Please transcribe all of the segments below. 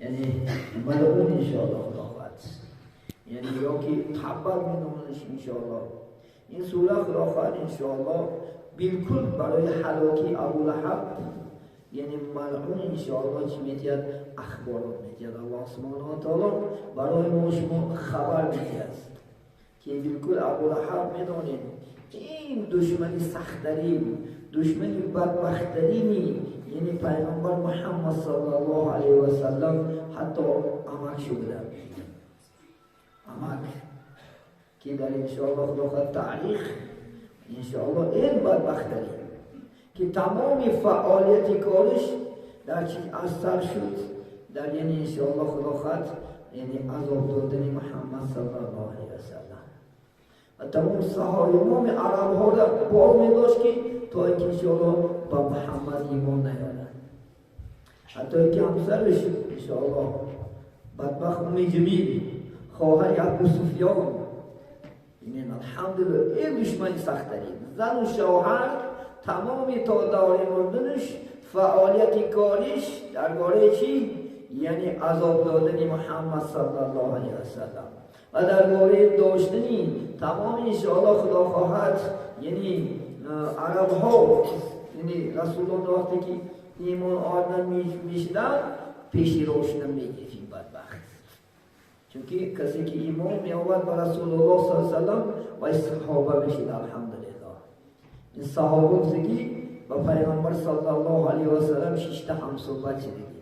Яъне малъун, иншоаллоҳ, Худо хоҳад, яъне ё ки таббат меноманаш, иншоаллоҳ. Ин сура, Худо хоҳад, иншоаллоҳ, билкул барои ҳалоки Абу Лаҳаб, яъне малъун, иншоаллоҳ, чӣ метиҳад? Ахборот метиҳад. Аллоҳ субҳонаҳу ва таоло барои мо шумо хабар метиҳад, ки билкул Абу Лаҳаб, медонем, ин душмани сахттарин, душмани бадбахттарини, яъне пайғамбар Муҳаммад саллаллоҳу алайҳи васаллам, ҳатто амак шуда, амак ки дар, иншоаллоҳ, Худо хоҳад, таърих, иншоаллоҳ, ин бадбахттарин, ки тамоми фаъолияти кориш дар чи аз сар шуд? Дар, яъне, иншоаллоҳ, Худо хоҳад, яъне азоб додани Муҳаммад саллаллоҳу алайҳи васаллам ва тамом саҳоимоми арабҳоро боз медошт, ки то инки, иншоаллоҳ, ба Муҳаммад имон наёрад. Ҳатто инки ҳамсараш, иншоаллоҳ, бадбахт Умми Ҷамил, хоҳари Абу Суфён. Ин, алҳамдулилла, ин душмани сахттарин, зану шавҳар, тамоми то даври мурданаш фаъолияти кориш дар бораи чӣ? Яъне азоб додани Муҳаммад саллаллоҳу алайҳи васаллам ва дар бораи доштани тамоми, иншоаллоҳ, Худо хоҳад, яъне арабҳо, яъне Расулуллоҳ вақте ки имон овардан мешуданд, пеши рошна мегирифт бадбахт, чунки касе ки имон меовард ба Расулуллоҳ саллаллоҳу саллам, вай саҳоба мешид. Алҳамдулиллоҳ, ин саҳоба гуфта, ки ба пайғамбар саллаллоҳу алайҳи васаллам шишта ҳамсӯҳбат шидагӣ,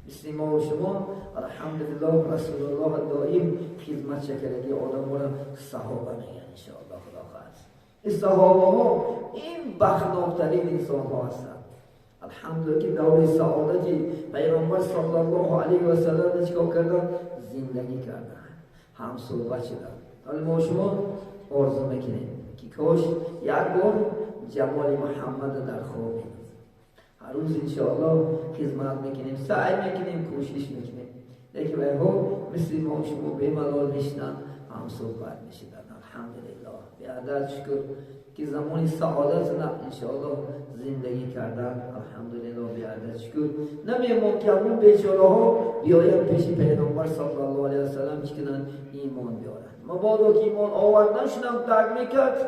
мисли мо ва шумо. Алҳамдулиллоҳ, Расулуллоҳ доим хизмат шакадаги одаморо саҳоба мегӯянд, иншоаллоҳ, Худо хоҳад. Ин саҳобаҳо ин бахтноктарин инсонҳо ҳастанд. Алҳамдулиллоҳ, ки даври саодати пайғамбар саллаллоҳу алайҳи васаллам чикор кардан? Зиндагӣ кардан, ҳамсӯҳбат шудан. Ҳоли мо шумо орзу мекунем, ки кош як бор ҷамоли Муҳаммада дар хоб бинем. Ҳар рӯз, иншоаллоҳ, хизмат мекунем, саъй мекунем, кӯшиш мекунем, лекин вайҳо мисли мо шумо бемалол мешинанд, ҳамсӯҳбат мешиданд. Алҳамдулиллоҳ, беадад шукр, ки замони саодат, иншоаллоҳ, зиндагӣ кардан. Алҳамдулиллоҳ, беадад шукр. Намемон, ки ҳамун бечораҳо биёянд пеши пайғамбар саллаллоҳу алайҳи васаллам, чӣ кунанд? Имон биёранд. Мабодо ки имон овардан шунам дарк мекард,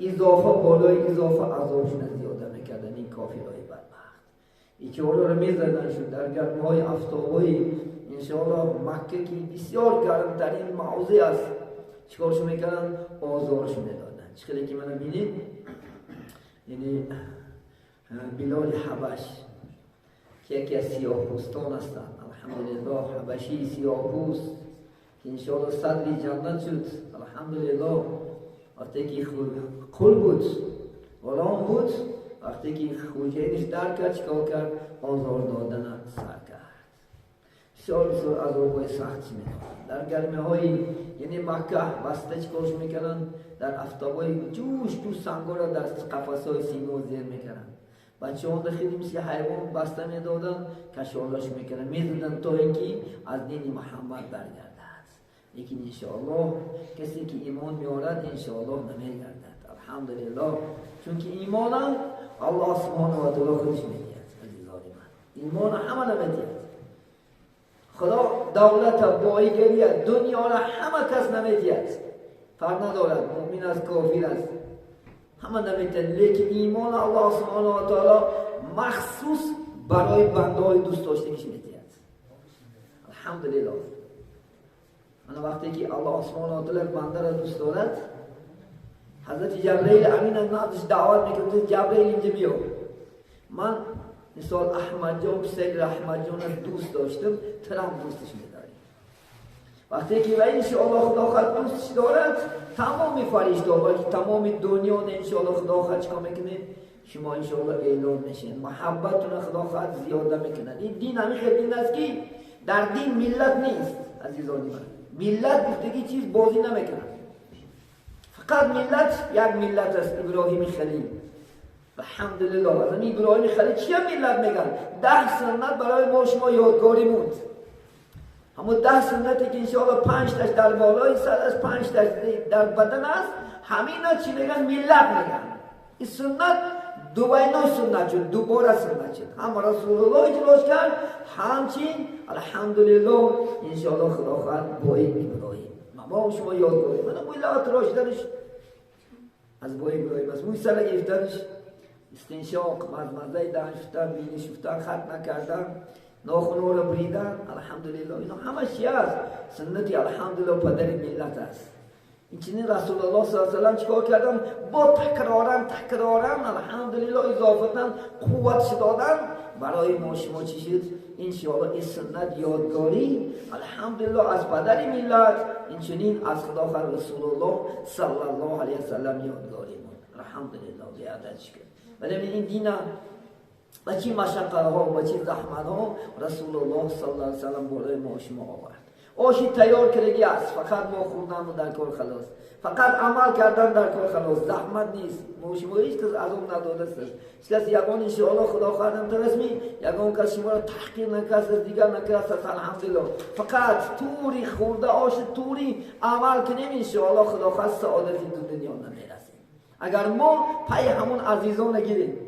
изофа болои изофа азобшуна зиёда мекардан. Ин кофирҳои бадбахт бечораро мезадан шуд дар гармиҳои афтобҳои, иншоаллоҳ, Макка, ки бисёр гармтарин мавзеъ аст. Чикоршо мекарданд? Озоршо медоданд. Чӣ хеле ки мана бинед, яъне Билоли Ҳабаш, ки яке аз сиёҳпӯстон ҳастанд, алҳамдулиллоҳ, ҳабашии сиёҳпӯст, ки, иншоаллоҳ, садри ҷаннат шуд. Алҳамдулиллоҳ, вақте ки қул буд, ғулом буд, вақте ки хуҷаиниш дарк кард, чикор кард? Озор додана сар кард. Бисёр бисёр азобҳои сахт медод дар гармиҳои, яъне, Макка. Баста чикорш мекарданд? Дар афтобҳои ҷӯш ҷӯш сангоро дар қафасҳои сино зер мекарданд. Бачаҳонро хеле мисли ҳайвон баста медоданд, кашолаш мекарданд, мезаданд, то ин ки аз дини Муҳаммад баргардад. Лекин, иншоаллоҳ, касе ки имон меорад, иншоаллоҳ, намегардад. Алҳамдулиллоҳ, чунки имонам Аллоҳ субҳонаҳу ва таоло худаш медиҳад. Азизони ман, имона ҳама намедиҳад. Худо давлата, боигария, дунёра ҳама кас намедиҳад, фарқ надорад, муъмин аст, кофир аст, ҳама наметиҳад. Лекин имон Аллоҳ субҳонаҳу ва таоло махсус барои бандаҳои дӯстдоштагиш медиҳад. Алҳамдулиллоҳ. Мана вақте ки Аллоҳ субҳонаҳу ва таоло бандара дӯст дорад, ҳазрати Ҷабраил Амина наздиш даъват мекунад: «Ҷабраил, инҷа биё. Ман, мисол, Аҳмадҷон, писари Раҳматҷона дӯст доштам, тирам дӯсташ медорем». Вақте ки ва, иншоаллоҳ, Худо хоҳад, дӯстш дорад, тамоми фариштаҳо, балки тамоми дунё, иншоаллоҳ, Худо хоҳад, чикор мекунед шумо? Иншоаллоҳ, эълон мешавед, маҳаббатуна, Худо хоҳад, зиёда мекунад. Ин дин ҳамин хел дин аст, ки дар дин миллат нест. Азизони ман, миллат гуфтагӣ чиз бозӣ намекунад. Фақат миллат як миллат аст: Иброҳими Халил. Алҳамдулиллоҳ, аз ҳамин Иброҳими Халил чия миллат мегӯянд? 10 суннат барои мо шумо ёдгорӣ монд. Ҳамон 10 суннате ки, иншоаллоҳ, панҷташ дар болои сар аст, панҷташ дар бадан аст, ҳамина чӣ мегӯянд? Миллат мегӯянд. Ин суннат دوباره سنت شد، دوباره سنت شد. هم رسول الله اجراش کرد، همچنین الحمدلله انشاءالله خدا خواهد با ابراهیم. ما شما یاد داریم. من موی لغت راشدنش از با ابراهیم است. موی سر گرفتنش، استنشاق، مزمزه دهن شفتن، بینی شفتن، خط نکردن، ناخن را بریدن، الحمدلله اینا همه چی است. سنتی الحمدلله پدر ملت است. این چنین رسول الله صلی الله علیه و سلم چیکار کردن؟ با تکرارا الحمدلله اضافتن قوت دادن برای ما شما چی شد؟ انشاءالله این سنت یادگاری الحمدلله از پدر ملت، این چنین از خدا خیر رسول الله صلی الله علیه و سلم یادگاری ما الحمدلله بیادت شکر. ولی این دین و چی مشقت ها و چی زحمت ها رسول الله صلی الله علیه و سلم برای ما شما آورد. آشی تیار کردگی است، فقط ما خوردن در کار خلاص، فقط عمل کردن در کار خلاص، زحمت نیست. ما شما هیچ کس عذاب نداده است، هیچ کس یگان انشاءالله خدا خواهد ترسمی یگان کس شما را تحقیر نکرد، دیگر نکرد است الحمدلله. فقط توری خورده آش توری عمل کنیم انشاءالله خدا خواهد سعادت دو دنیا نمیرسیم. اگر ما پای همون عزیزان نگیریم،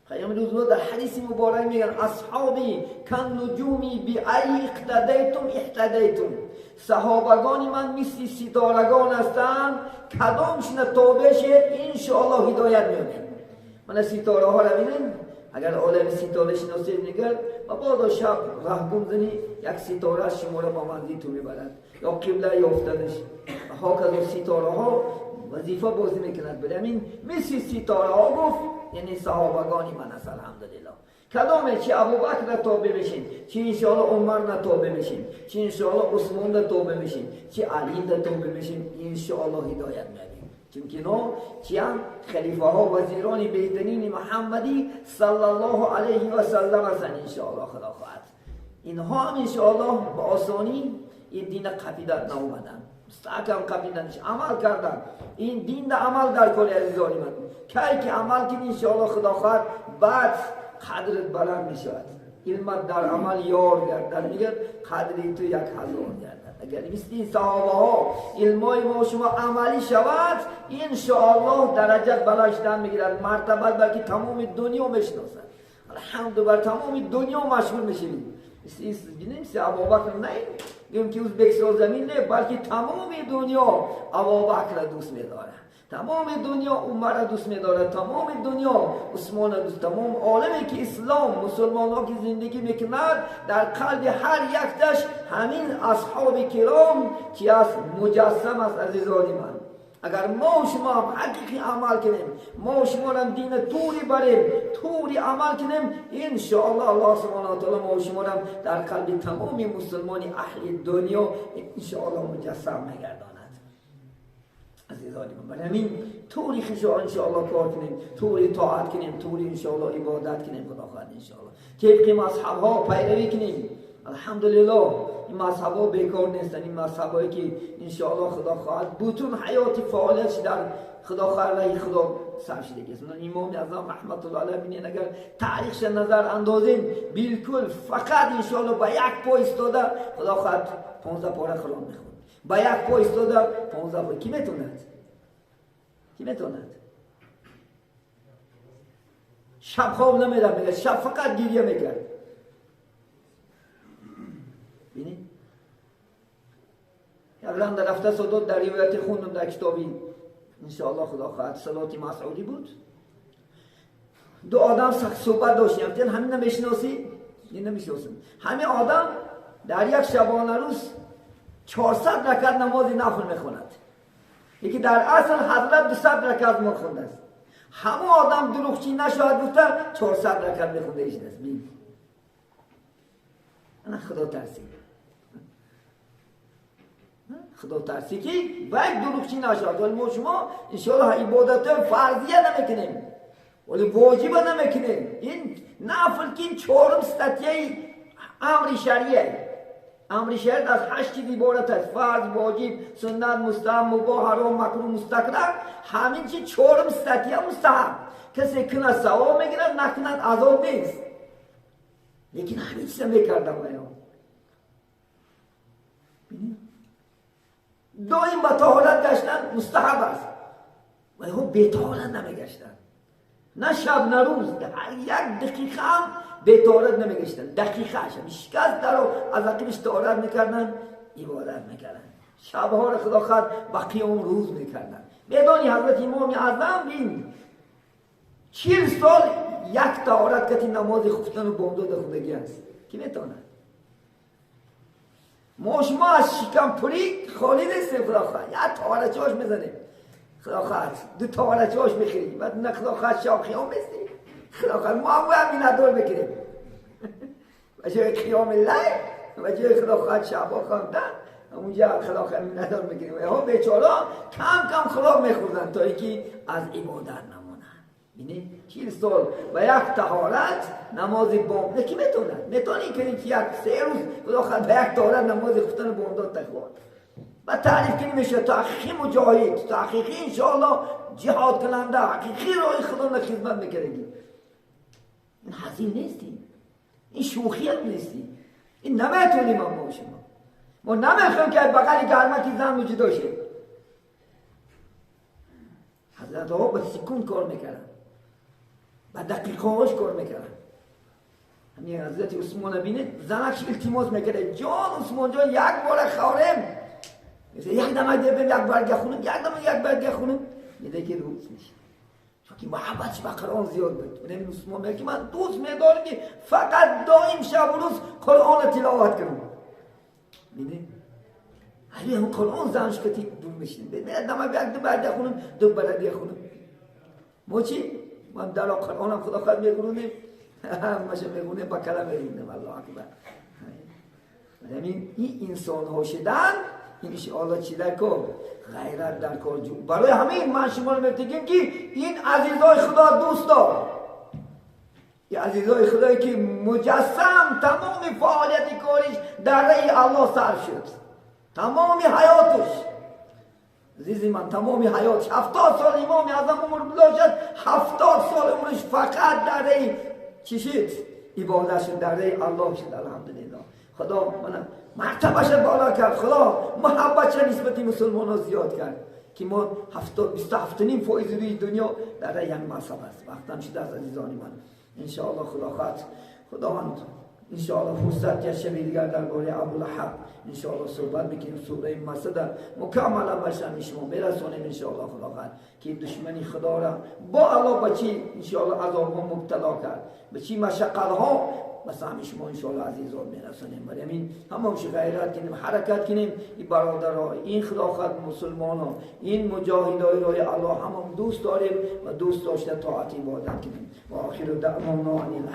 پیامبر روز در حدیث مبارک میگن اصحابی کن نجومی بی ای اقتدیتم اهتدیتم، صحابگان من مثل ستارگان هستند، کدامشون تابع شه انشاءالله هدایت میابید. من ستاره ها را ببینین، اگر عالم ستاره شناسی نگرد و بعد شب رهگم زنی یک ستاره شما را با منزل تو میبرد یا قبله یافتنش. هاکذا ستاره ها وظیفه بازی میکند. ولی همین مثل ستاره ها گفت، یعنی صحابگانی من است الحمدلله. کدامه چی ابوبکر را تابع بشین، چی انشاءالله عمر را تابع بشین، چی انشاءالله عثمان را تابع بشین، چی علی را تابع بشین، انشاءالله هدایت میابیم. چون که اینا چی هم خلیفه ها وزیران بهترین محمدی صلی الله علیه و سلم هستند انشاءالله خدا خواهد. اینها هم انشاءالله با آسانی این دین قبیلت ناومدن، مستحکم قبیلنش عمل کردن. این دین در عمل در کار عزیزانی من کی که عمل کنی انشاءالله خدا خواهد بعد قدرت بلند می شود. علمت در عمل یار گردد، میگه قدری تو 1000 گردد. اگر مثل این صحابه ها علمای ما شما عملی شود انشاءالله درجت بلند شدن میگیرد، مرتبت بلکه تمام دنیا میشناسد. الحمدلله تمام دنیا مشهور میشوید. مثل ابوبکر نه میگم که ازبکستان زمین نه، بلکه تمام دنیا ابوبکر را دوست میداره، تمام دنیا عمر را دوست میداره، تمام دنیا عثمان را دوست، تمام عالمی که اسلام مسلمان ها که زندگی میکند در قلب هر یکتش همین اصحاب کرام که از مجسم است عزیزان من. اگر ما و شما هم حقیقی عمل کنیم، ما و شما هم دین توری بریم، توری عمل کنیم، انشاءالله الله سبحانه و تعالی ما و شما هم در قلب تمام مسلمان اهل دنیا انشاءالله مجسم میگرداند عزیزان من. برای همین توری خشوع انشاءالله کار کنیم، توری طاعت کنیم، توری انشاءالله عبادت کنیم، خدا خواهد انشاءالله طبق مذهب ها پیروی کنیم. الحمدلله این مذهب ها بیکار نیستن، این مذهب هایی که انشاءالله خدا خواهد بتون حیات فعالیتش در خدا خواهد خدا صرف شده است. امام اعظم رحمت الله علیه ببینید اگر تاریخش نظر اندازیم بالکل فقط انشاءالله با یک پا ایستاده خدا خواهد 15 پاره قرآن میخوند، با یک پا ایستاده 15 پاره. کی میتوند؟ کی میتوند؟ شب خواب نمیرم، میگه شب فقط گریه میکرد. بینید یک رنده رفته سادات در روایت خوندم در کتابی انشاءالله خدا خواهد صلات مسعودی بود، دو آدم سخت صحبت داشتیم، همین نمیشناسی؟ این نمیشناسیم. همین آدم در یک شبانه روز 400 رکعت نماز نفل میخواند، یکی در اصل حضرت 200 رکعت میخونده است. همه آدم دروغچی نشاید گفته 400 رکعت میخونده ایش است. بین انا خدا ترسی، خدا ترسی که باید دروغچی نشود. ولی ما شما انشاءالله عبادت فرضیه نمیکنیم، ولی واجب نمیکنیم. این نفل که این چهارم ستیه امر شریعه. امر شریعت از 8 چیز عبارت است: فرض، واجب، سنت، مستحب، مباح، حرام، مکروه، مستکره. همین چیز چهارم ستیه مستحب. کسی کند ثواب میگیرد، نکند عذاب نیست. لیکن همین چیز میکردم دائم با طهارت گشتن مستحب است، ولی خب بی طهارت نمیگشتن. نه شب نه روز، یک دقیقه هم به طهارت نمیگشتن. دقیقه هم شکست در از عقبش طهارت میکردن، عبادت میکردن. شبها رو خدا خواهد با قیام روز میکردن. میدانی حضرت امام اعظم بین 40 سال یک طهارت کتی نماز خفتن و بامداد خودگی است کی میتونه؟ ما شما از شکم پری خالی نیستیم. خدا خواهد یک طهارت چاش میزنیم، خدا خواهد دو طهارت چاش میخریم، بعد نه خدا خواهد شب قیام نیستیم. خدا خواهد ما هم باید بیندار بکنیم و جای قیام لیل و جای خدا خواهد شبا خواندن اونجا خدا خواهد ندار میکنیم. و ها بیچاره کم کم خراب میخوردن تا اینکه از عبادت نمانند. بینی 40 سال و یک طهارت نماز بام نه کی میتونه؟ میتونی که یک 3 روز خدا خواهد به یک طهارت نماز خفتن بامداد تخواد و تعریف کنیم میشه تحقیقی مجاهد، تحقیقی انشاءالله جهاد کننده، حقیقی راه خدا را خدمت میکردی. این حزین نیستی، این شوخی هم نیستی، این نمیتونیم. ما شما ما نمیخوایم که بغل گرمکی زن وجود داشته. حضرت ها با سکون کار میکردن، با دقیقه هاش کار میکردن. همین حضرت عثمان بینید زنکش التماس میکرده، جان عثمان جان یک بار خارم یک دمک بیم یک برگه خونم، یک دمک یک برگه خونم، میده که روز میشه. چون که محبتش به قرآن زیاد بود. اونم عثمان میگه که من دوست میدارم که فقط دائم شب و روز قرآن تلاوت کنم. میده همین هم قرآن زنش کتی دور میشیم، میده دمک یک دو برگه خونم، دو برگه خونم. ما چی؟ ما در قرآن هم خدا خود میخونیم، همش میخونیم با کلام میخونیم. الله اکبر. همین این انسان ها شدن انشاءالله چی در کار؟ غیرت در کار جو. برای همین من شما رو میگم که این عزیزای خدا دوست دار، این عزیزای خدایی که مجسم تمام فعالیت کاریش در راه الله صرف شد، تمام حیاتش عزیزی من، تمام حیاتش 70 سال امام اعظم عمر داشت، 70 سال عمرش فقط در راه چی شد؟ عبادت شد، در راه الله شد. الحمدلله خدا من مرتبهش بالا کرد، خدا محبتش نسبت مسلمان ها زیاد کرد که ما 27.5 فایز روی دنیا در راه یک مذهب است. وقتم شده از عزیزان من انشاءالله خدا خواهد خداوند انشاءالله فرصت که شب دیگر درباره ابولهب انشاءالله صحبت میکنیم. سوره مسد مکملا باشم شما برسونیم انشاءالله خدا خواهد که دشمنی خدا را با الله با چی انشاءالله عذاب ها مبتلا کرد، به چی مشقت ها بس همه شما انشاءالله عزیزان میرسونیم. برای همین همش غیرت کنیم، حرکت کنیم. این برادرها، این خدا خواهد مسلمان ها، این مجاهدای راه الله هم دوست داریم و دوست داشته طاعت عبادت کنیم. و آخر دعوانا ان